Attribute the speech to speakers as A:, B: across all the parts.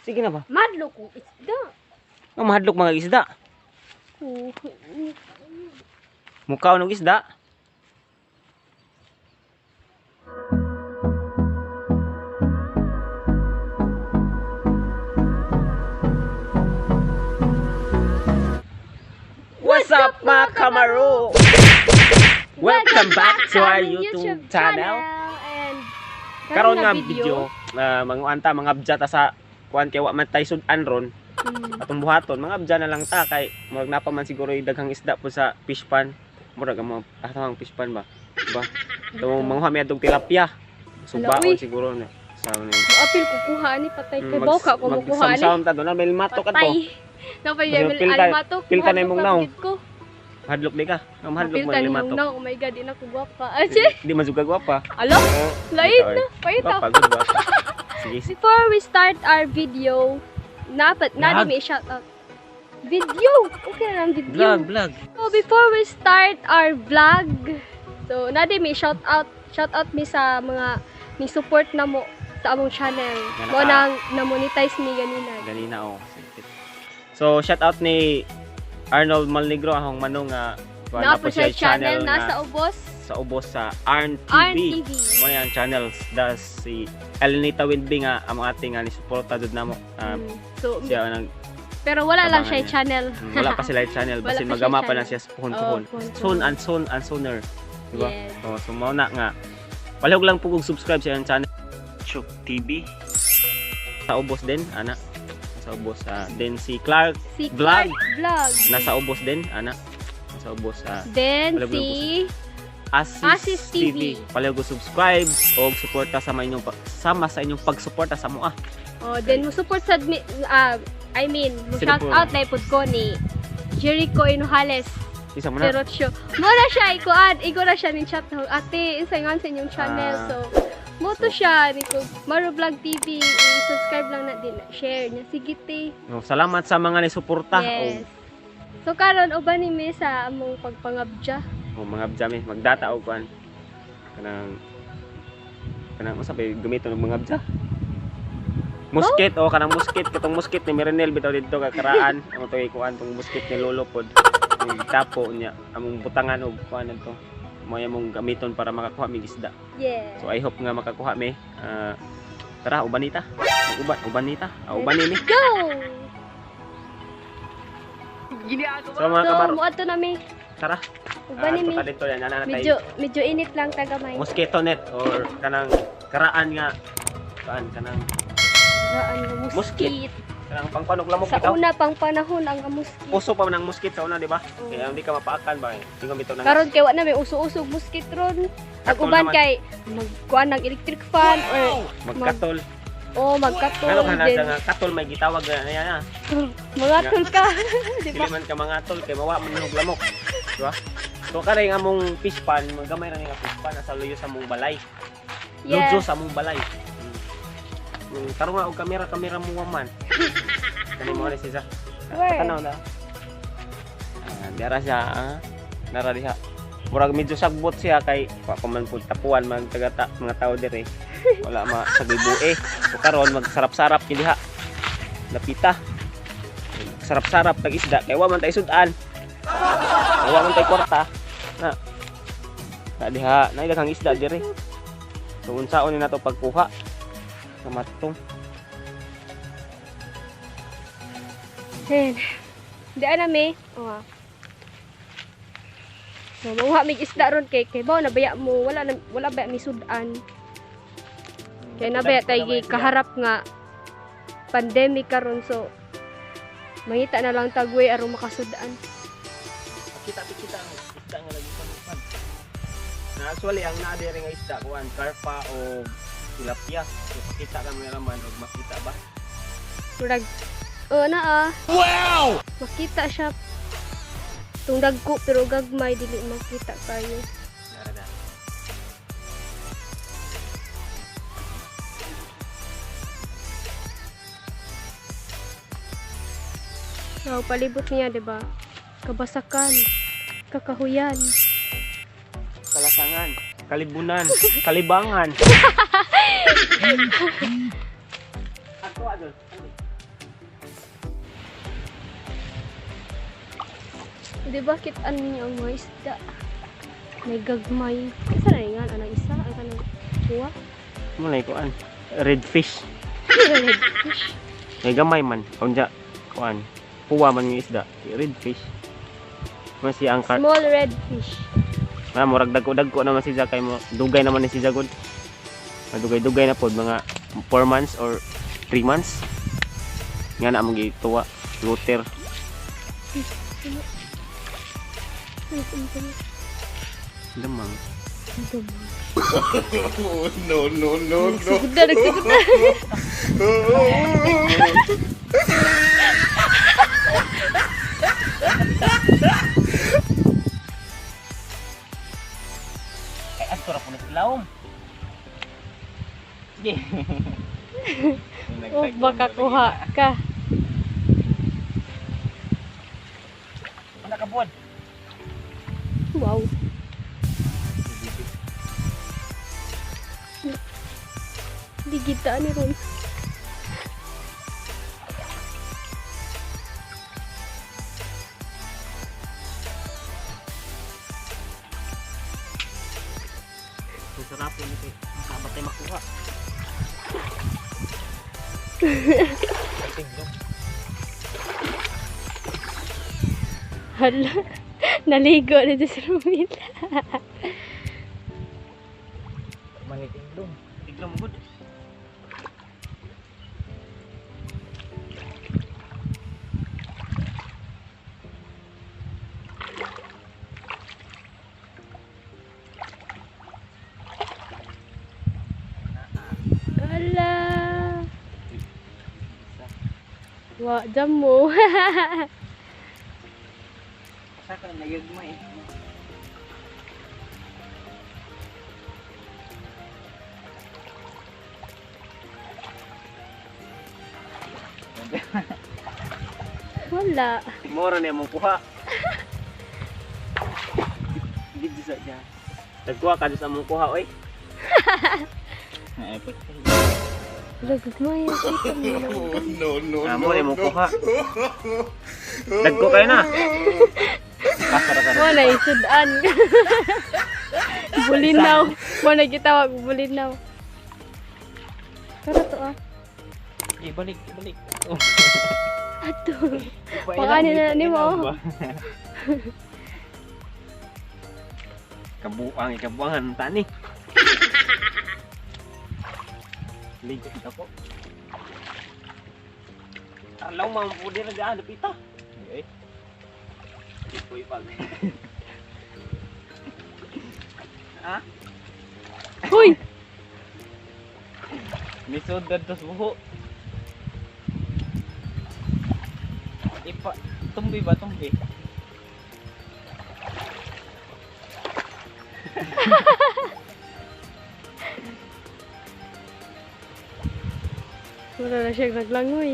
A: Sige na ba?
B: Madlo kong isda.
A: Ang mahadlok mga isda.
B: Oh,
A: Mukhaon og isda. What's up, mga kamaro? Welcome back to our YouTube channel.
B: And
A: Karon nga video, manguan ta, mga abdya ta sa kuan kay wa man tay sud-an ron. Atong buhaton, mga abdya na lang ta kay murag napa man siguro yung daghang isda po sa fish pan. Murag ang mga atong fish pan ba? Diba? So manguha mi adtong tilapia. Subaon
B: Ala, uy.
A: siguro na. Sa ni.
B: Apil ko kuha ni patay kay baw ka ko mukuha ni.
A: Magsamsam ta doon, may limatok ka to.
B: Patay. Napay
A: Kasi
B: may almatok.
A: pilta na imong naong.
B: Ko.
A: Hadlok di ka. Ang hadlok mo
B: Pilta ni imong
A: limatok.
B: naong. Oh my God, di na ko gwapa. Ache,
A: Di man jud gwapa.
B: alo, lain na. Paita.
A: Gwapa, good gwapa. Sige.
B: Before we start our video, napat na
A: Vlog.
B: may shout out. Video! Okay na lang video.
A: Vlog, vlog.
B: So before we start our vlog, so nadi may shout out mi sa mga ni support na mo sa among channel.
A: Nga
B: Mo nang na-monetize mi ganina.
A: Ganina oh. So shout out ni Arnold Malnegro ahong manong nga kuan
B: Na
A: na
B: po siya channel
A: nga
B: nasa ubos
A: sa ubos sa Arn TV.
B: Arn TV.
A: Mo yang channels das si Elenita Windby nga among ating nga ni suporta jud namo.
B: So
A: Siya nag
B: pero wala lang
A: Abangan
B: siya
A: niya.
B: channel.
A: Wala pa sila yung channel
B: Wala
A: basin
B: pa siya
A: magama pa na
B: channel.
A: siya sa puhon-puhon.
B: Oh, puhon-puhon.
A: Soon and soon and sooner. Diba?
B: Yes.
A: Oh, so mao na nga. Palihog lang po kung subscribe sa iyang channel. Chuk TV. Sa ubos din, ana. Sa ubos then si Clark
B: Si
A: Vlog.
B: Clark Vlog.
A: Nasa ubos din, ana. Nasa ubos sa
B: Then
A: Palihog lang po
B: si
A: Asis,
B: Asis
A: TV.
B: TV.
A: Palihog ko subscribe o suporta sa inyong sama sa inyong pagsuporta sa moa.
B: Oh, then mo support sa I mean, mo
A: Sino
B: shout
A: po?
B: out na ipod ko ni Jericho Inojales.
A: Isa mo
B: Si
A: na.
B: Rocho. Mo na siya ikuan, igo na siya ning chat na ate insay nga sa inyong channel.
A: Ah.
B: So mo to siya ni ko Maro Vlog TV, i-subscribe lang na din, share niya. Sige te.
A: Oh, salamat sa mga nisuporta.
B: Yes. So karon uban ni mi sa among pagpangabdya.
A: O, mga abjami magdata og kuan. Kanang kanang unsa ba yung gamiton og mga abja? Musket o kanang musket katong musket ni Merenel bitaw didto kakaraan amo to ikuan tong musket ni Lolo pod. Ang tapo niya among butangan og kuan adto. Mo among gamiton para makakuha mig isda.
B: Yeah.
A: So I hope nga makakuha mi. Ah, tara ubanita. Uban ubanita. Ah, ubani mi.
B: Go.
A: So mga
B: So
A: kamaro,
B: muadto na mi.
A: tara.
B: Uban ni
A: Ah,
B: mi.
A: total dito yan, ana na tayo.
B: Medyo medyo init lang tagamay.
A: Mosquito net or kanang karaan nga kaan kanang
B: Raan nga
A: Muskit.
B: muskit.
A: kanang pangpanog lamok
B: Sa
A: bitaw.
B: una pang panahon ang muskit.
A: Uso pa man ang muskit sa una, di ba?
B: Oo.
A: Kaya hindi ka mapaakan ba? Hindi ka bitaw nang
B: Karon kay wa na may uso-uso og muskit ron. Ang
A: Katol
B: uban
A: naman.
B: kay magkuan ng electric fan or
A: magkatol.
B: oh magkatol
A: Ngano ka na
B: din.
A: sa nga katol may gitawag na na yan ah.
B: Mangatol ka, di ba?
A: Dili man ka mangatol kay mawa man og lamok. Di ba? So kanay nga among fish pan, magamay ra ni nga fish pan nasa luyo sa mong balay.
B: Yeah.
A: Luyo sa mong balay. Tarong nga og kamera kamera mo man. Kani mo ni siya.
B: Where?
A: Tanaw na. Ah, diara siya, ah. Nara diha. Murag medyo sagbot siya kay wa pa man pud tapuan man taga ta, mga tao dire. Wala ma sa eh. So karon magsarap-sarap kini diha. Napita. Sarap-sarap tag isda kay wa man tay sud-an. Wa man tay kwarta. Na. Na diha, na daghang isda dire. So unsaon ni nato pagkuha? Kamatong.
B: Then, di ana mi. Oh. Ah. So, manguha mig isda ron kay kay bawo nabaya mo wala na, wala ba mi sudan. Kay nabaya tay gi kaharap nga pandemic karon so mangita na lang tagway aron makasudan.
A: Kita kita ang isda nga lagi panupan. Na actually ang naa diri nga isda kuan karpa o tilapia. So pakita ka mo man og makita ba?
B: Murag oh na ah. Wow! Makita siya tung dagko pero gagmay dili makita kayo.
A: Nara na.
B: So, palibot niya, 'di ba? Kabasakan, kakahuyan.
A: Kalasangan, kalibunan, kalibangan. Tuwa doon.
B: Di ba kitaan ninyo ang mga isda? May gagmay. Isa na nga, anang isa? Ang kanang kuha?
A: Mo na kuan. Red fish.
B: Red fish.
A: May gamay man. Unja kuan. Puwa man yung isda. Red fish. Man siya ang kar.
B: Small red fish.
A: Ah, murag dagko-dagko naman si kay mo. Dugay naman ni si Jagod. Madugay-dugay na pod mga 4 months or 3 months. Nga na among gituwa. Luther.
B: Ano? Ano? Ano?
A: Lamang.
B: Ano?
C: Oh, no, no, no, no.
B: Nagsugod na, nagsugod na.
A: Ay, adto ra po na sa lawom. Sige.
B: Oh, baka kuha ka.
A: Wala ka buwan.
B: Wow. Di kita ni Ron.
A: Ang sarap yun ito. Ang sabat tayo makuha.
B: Hala. Naligo na dito si Romil.
A: Manitinglong. Tiglong good.
B: Hala. Wa, jam mo.
A: Saka nayagma eh.
B: Wala.
A: Mora na mong kuha. Dito sa dyan. Nagkuha ka sa mong kuha, oy.
B: Wala, gagmay. Kita mo lang.
C: Oh, no, no,
A: Ah,
C: no,
A: mo na mong
C: no.
A: kuha. Dagko kayo na. Kasara ka.
B: Wala, isudan. Bulinaw. Wala gitawag, bulinaw. Tara to ah.
A: Eh, balik, balik.
B: Ato. Pakanin na ni mo.
A: Kabuang, ikabuangan tani. Ligit ako. Alaw mo po din na lupita. Okay. Ikoy pag. Ha?
B: Huy!
D: Lisod dadto sa buho. Ipa tumbi ba tumbi?
B: Wala na siyang naglangoy.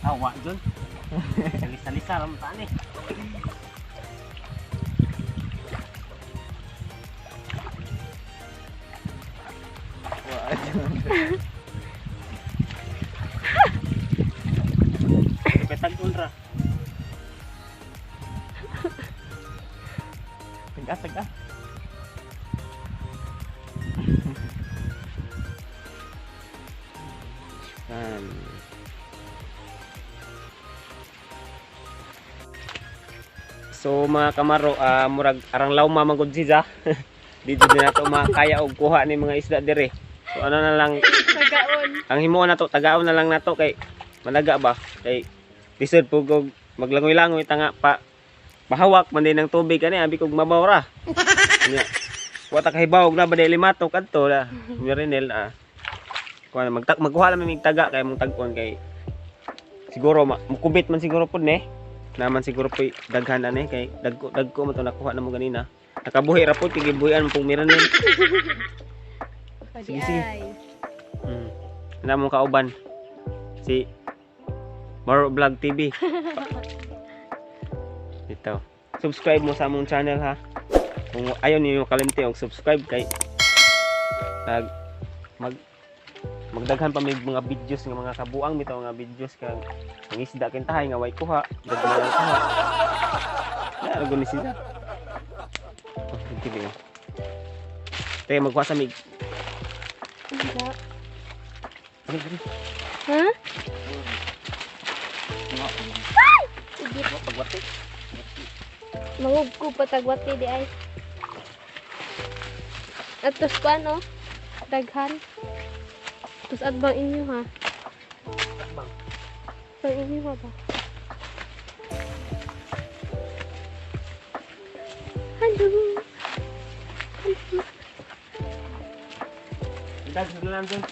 A: Awa jud. Lisa-lisa ram tani. Petag ra.
D: Taga taga.
A: Yan. So mga kamaro, murag arang lawma man gud siya. Dito din nato makaya og kuha ni mga isda dire. So ano na lang
B: Tagaon.
A: ang himuon nato, tagaon na lang nato kay managa ba kay lisod pug og maglangoy-langoy tanga pa mahawak man din ng tubig kani abi kog mabaw ra. Nya. Wa ta kahibawog na ba di limato kadto la. Mirinel ah. Kuha na magtak magkuha lang mig taga kay mong tag-on kay siguro mukubit man siguro pud ne. Naman siguro po daghan ani kay dagko dagko man to nakuha na mo ganina. Nakabuhi ra pud kay gibuhian mo pong mirinel. Sige, sige.
B: Ay.
A: Ana mong kauban si Maro Vlog TV. Ito. Subscribe mo sa among channel ha. Kung ayaw ninyo kalimti og subscribe kay nag mag Magdaghan pa may mga videos nga mga kabuang bitaw nga videos kang ang isda kintahay nga way kuha, daghan lang kuha. Na ni sila. Oh, hindi ba? Tayo magkuha sa mig.
B: Isda.
A: Dali, dali.
B: Ha? Sige.
A: Pagwati.
B: Mangugko patagwati di ay. Atos pa no? Daghan. Tos atbang inyo ha.
A: Atbang.
B: Atbang inyo ha ba? Hello.
A: Daghan na lang dun.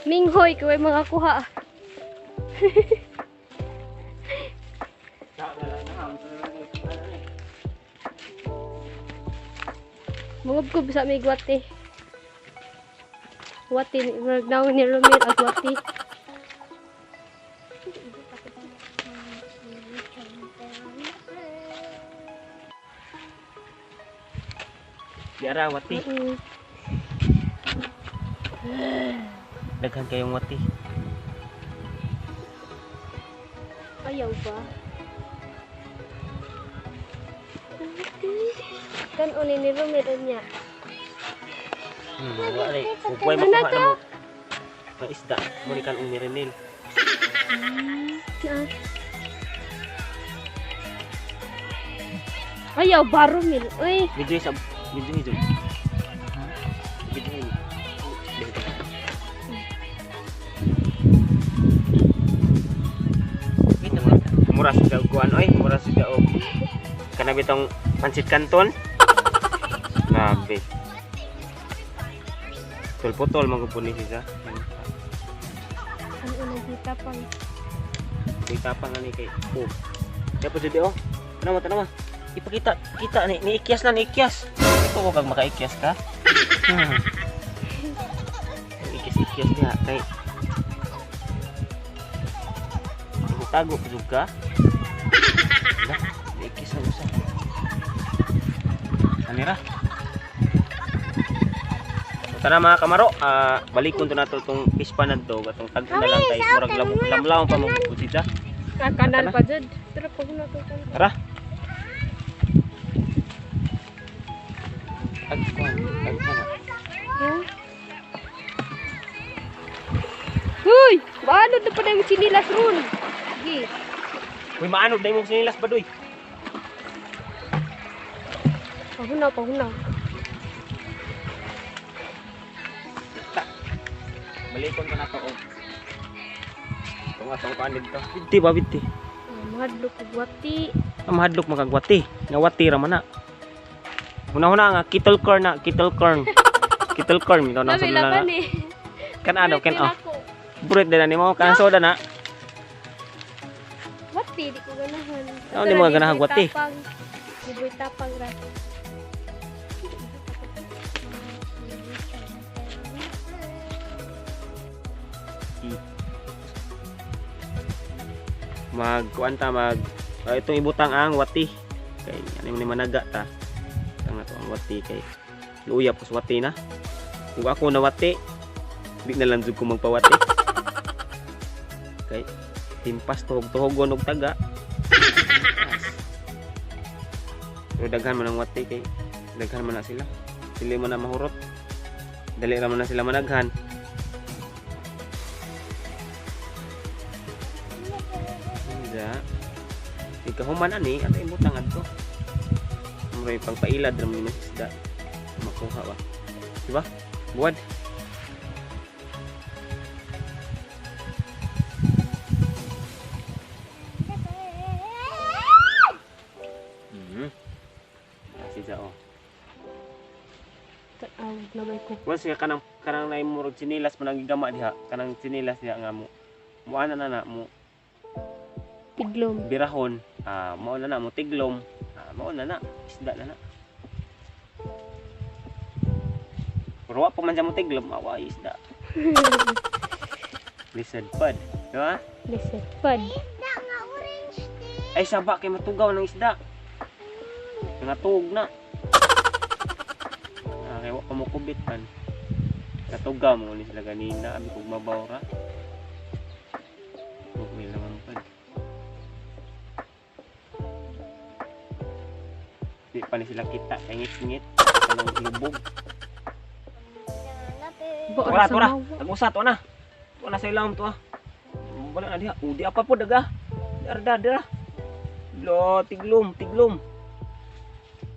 B: Minghoy kay mga kuha. Mangugko sa may gwati. Wati ni murag naon ni Romel ag wati.
A: Di ara wati. Daghan kayong wati.
B: Ayaw ba? Kan uni ni Romel niya.
A: Wala rin. Ug way makuha na mo. Ang isda, mo ni kan ni Renel.
B: Na. Ayaw ba Romel? Uy,
A: Video sa video hijo. Video hijo. Mura sa og kuan oy, mura sa og kana bitong pansit canton. Grabe. Tulputol man gud ni siya.
B: ano unang kita pang
A: Kita pa nga ni kay oh. Kaya po jud oh. Tanawa, tanawa. Ipakita, kita ni niikyas na niikyas. Ito ko kag makaikyas ka. Ikyas-ikyas niya kay tago pa jud ka. Lah, niikyas na usa. Anira. So, tara mga kamaro, balikon to nato itong fish pan na to, atong tag na lang kay murag lamlaw pa mo sita.
B: Ah, kanal pa jud. Tara pag na to kanal.
A: Tara. Agkuan, agkuan.
B: Huh? Huy! Maano na pa na yung sinilas ron? Sige.
A: Uy, maano dai mo sinilas badoy.
B: Pahunaw, pahunaw.
A: Balikon to nato og. Itong atong kuan dito. Binti ba binti?
B: Ah, mahadlok og wati.
A: Ang mahadlok makagwati. Nga wati ra man na. Una-una nga kettle corn na, kettle corn. Kettle corn ikaw na
B: Labi
A: sa na.
B: laban eh.
A: Kan ano ken oh.
B: Ako.
A: Burit din na nimo kan soda na.
B: Wati, di ko ganahan.
A: Ano, di mo ganahan wati?
B: Liboy tapang ra.
A: Mag kuan ta mag itong ibutang ang wati. Kay ano ni managa ta. Tang na to ang wati kay luya pos wati na. Kung ako na wati, di na lang jud ko magpawati. Kay timpas tuhog-tuhogon og taga. Pero daghan man ang wati kay daghan man na sila. Dili man na mahurot. Dali ra man na sila managhan. Hindi. Ikahuman ani at imutang adto. Muray pangpailad ra man ni isda. Makuha ba. Diba? Buwad. Kasi sa oh.
B: Tawag na may ko.
A: Once nga kanang kanang naay murag tsinilas man ang gigama diha, kanang tsinilas diha nga mo. Mo ana na na mo
B: Tiglom.
A: birahon, mao na na mo tiglom, mao na na isda na na. Pero wa pa man siya mo tiglom, awa isda. Listen pad, di ba?
B: Listen, pad.
A: Ay saba kay matugaw ng isda. Nga tuog na. Mukubit man. Natugaw mo ni sila ganina, abi kog mabaw ra. Okay naman pa. Di pa ni sila kita, kay ngit-ngit, kanang lubog.
B: Ba,
A: Tura,
B: sa
A: tura.
B: mawa.
A: Tag-usa to na. To na sa ilawom to ah. Wala na diha. Udi apa po daga. Arda dira. Lo tiglom, tiglom.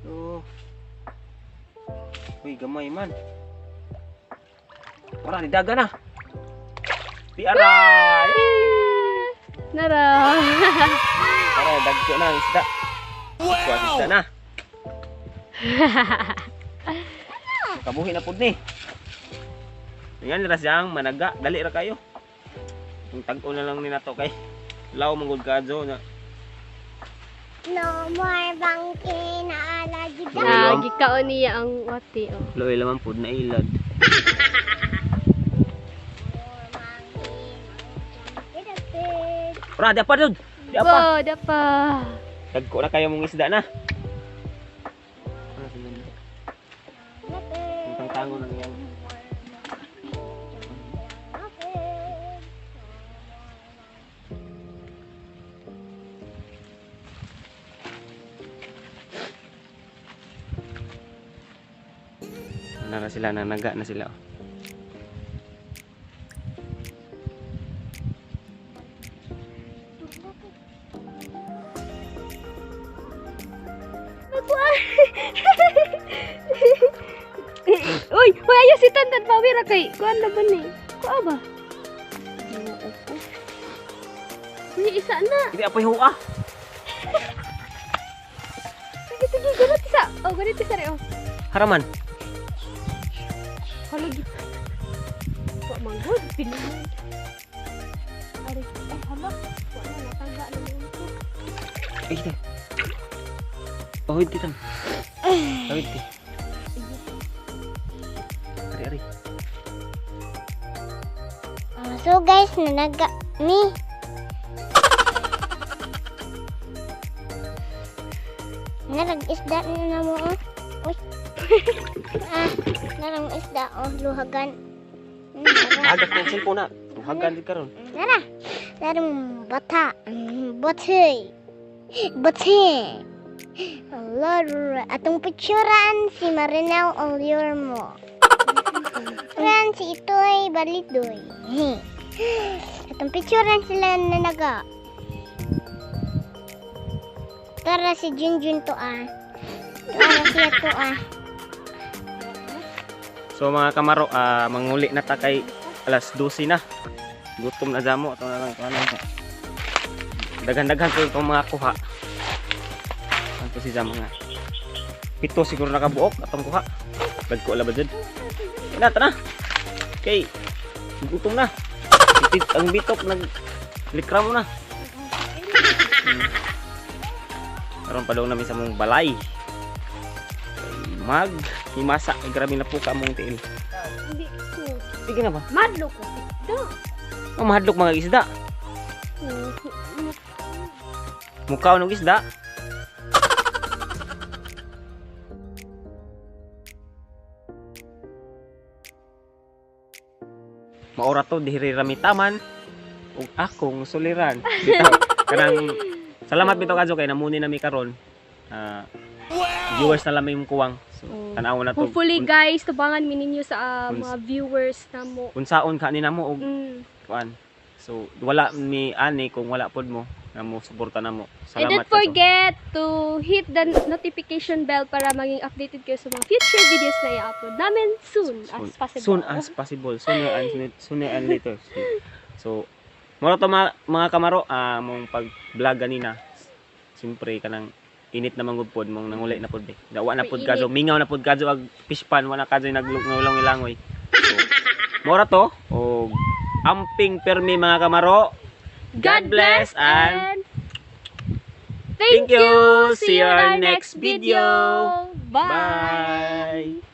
A: Oh. Uy, gamay man. Ora ni daga na. Di aray.
B: Nara.
A: Para dagko na ang isda. Wow. Ang isda na. Kabuhi na pud ni. Yan ra siyang managa, dali ra kayo. Kung tag-o na lang ni nato kay law manggod kadyo na.
E: No more bangke na ala gida.
B: Ah, gikaon niya ang wati oh.
A: Loy laman pud na ilad. Ora di apa dud? Di apa?
B: Bo, dapa.
A: Dagko na kayo mong isda na. Ano sa nila? Ang tango nang yan. Ano na sila, nanaga na sila. Oh.
B: Uy, uy, ayaw si Tantan Pawira kay kuan na ba ni? Kuan ba? Uy, isa na.
A: Hindi apoy huwa.
B: Sige, sige, ganit isa. Oh, ganit isa rin, oh.
A: Haraman.
B: Hala, git. Wa manggod, pinuhan. Ari, ay, hala. Wa na, natangga na mo ko.
A: Ay, ito. Pahid ti tam. Pahid ti. Ari, ari.
E: So guys, nanaga mi. Narag isda na mo oh. Uy. Ah, narang isda oh, luhagan. Nara.
A: Agak ng cellphone na. Tuhagan di karon.
E: Nara. Narang bata. Bati. Bati. Lord, atong picturean si Marinel Oliormo. Picturean si Itoy Balidoy. Atong picturean sila na naga. Tara si Junjun to ah. Tara siya to ah.
A: So mga kamaro, manguli na ta kay alas 12 na. Gutom na damo ato na lang kuan lang. Daghan-daghan po itong mga kuha. Anto si mga 7 siguro nakabuok atong kuha. Dagko la ba jud? Na tara. Kay gutom na. Ang bitok nag likra mo na. Karon pa daw namin sa mong balay. Kay Mag himasa kay grabe na po ka mong tiil.
B: Hindi ko.
A: Sige na ba?
B: Madlo ko. Da.
A: Ang mahadlok mga isda. Mukhaw ng isda. Maora to dihiri ramitaman ug akong suliran. Bitaw kanang salamat bitaw kadyo kay namuni nami karon. Ah, viewers na lang may kuwang. So
B: Oh.
A: tan-aw na to.
B: Hopefully guys, tubangan mi ninyo sa mga viewers na mo.
A: Unsaon ka ni namo og kuan. So wala mi ani kung wala pod mo na mo suporta namo.
B: And
A: Salamat
B: don't
A: kadto.
B: forget to hit the notification bell para maging updated kayo sa mga future videos na i-upload namin soon, as possible.
A: Soon as possible. Sooner and sooner and later. So, mura to mga kamaro, mong pag-vlog ganina. Siyempre kanang init na manggod pod mong nangulay na pod eh. Dawa na pod
B: Mainit.
A: kadyo, mingaw na pod kadyo ag fish pan wala kadyo naglungay langoy. So, mura to og amping permi mga kamaro.
B: God bless
A: and
B: and thank
A: thank you.
B: you.
A: See you on our next video.
B: Bye.
A: Bye.